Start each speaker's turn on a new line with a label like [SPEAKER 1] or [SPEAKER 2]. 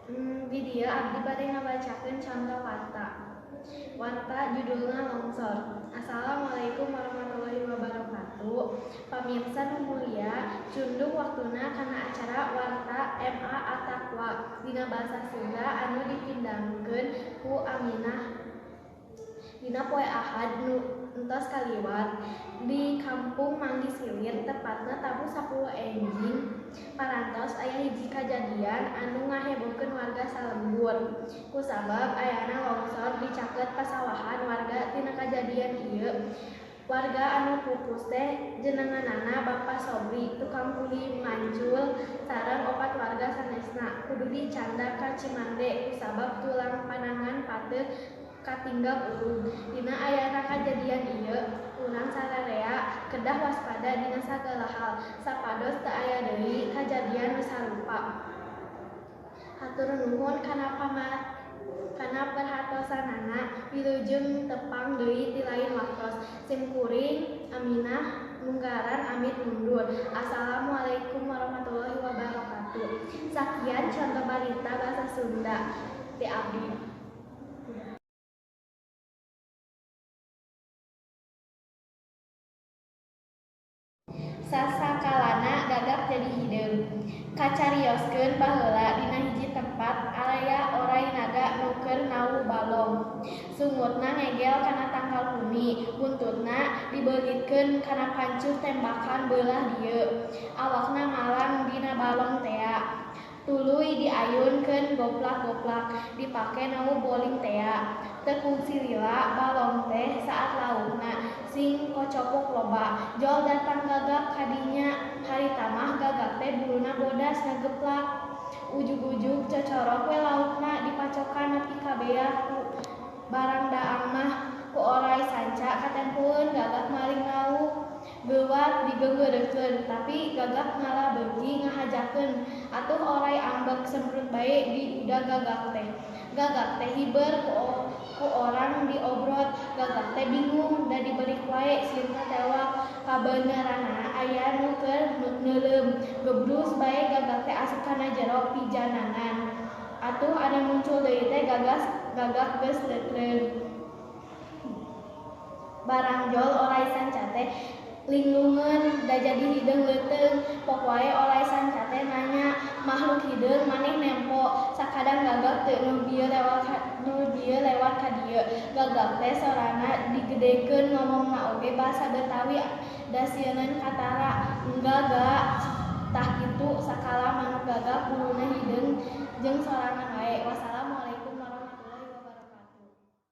[SPEAKER 1] Di dieu abdi bade ngabacakeun conto warta. Warta judulna longsor. Assalamualaikum warahmatullahi wabarakatuh. Pamirsa nu mulia, cundung waktuna kana acara Warta MA At-Taqwa dina basa Sunda anu dipindangkeun ku Aminah. Dina poe Ahad nu entos kaliwat di Kampung Manggisilir, tepatna tabuh 10 enjing, parantos aya hiji kajadian anu ngahebohkeun warga salembur kusabab ayana longsor di caket pasawahan warga. Tina kajadian ieu, warga anu pupus teh jenenganana Bapak Sobri, tukang kuli mancul, sareng opat warga sanesna kudu dicandak ka Cimande kusabab tulang panangan pateuh katinggal urug. Dina ayana kajadian ieu, urang sararea kedah waspada dina sagala hal sapados teu aya deui kajadian nu sarupa. Hatur nuhun kana perhatosanana, wilujeng tepang deui di lain waktos. Sim kuring Aminah Munggaran amit mundur. Assalamualaikum warahmatullahi wabarakatuh. Sakian conto barita bahasa Sunda ti abdi. Sasakalana gagak jadi hideung. Kacarioskeun baheula dina hiji tempat aya oray naga nu keur nawu balong. Sungutna ngegel kana tangkal bumi, buntutna dibeulitkeun kana pancuh tembakan beulah dieu. Awakna malang dina balong tea. Tuluy diayunkeun goplak-goplak, dipake nawu boling tea. Teu kungsi lila balong teh saat laukna sing kocopok loba. Jol datang gagak kadinya, harita mah gagak teh buluna bodas ngageplak. Ujug-ujug cocorok we laukna dipacokan nepi ka beak ku barang daang mah ku oray sanca katempueun gagak maling lauk. Geuwat digeunggeureukeun tapi gagak ngalah beuki ngahajakeun, atuh oray ambek semprut bae diudag gagak teh. Gagak teh hiber ku orang diobrot, gagak teh bingung da diberik wae sieun katewak. Kabeneranana aya nu keur neuleum, gebrus bae gagak teh asup kana jero pijananan. Atuh anu muncul deui teh gagak geus leuleung. Barang jol oray sanca teh linglungeun da jadi hideung leuteung. Pok wae oray sanca teh nanya, makhluk hideung maneh nempo sakadang gagak teu nu bieu lewat ka dieu. Gagak teh sorana digedekeun, ngomongna oge basa Betawi da sieuneun katara. Enggak tah kitu sakala manuk gagak buluna hideung jeung sorangan wae.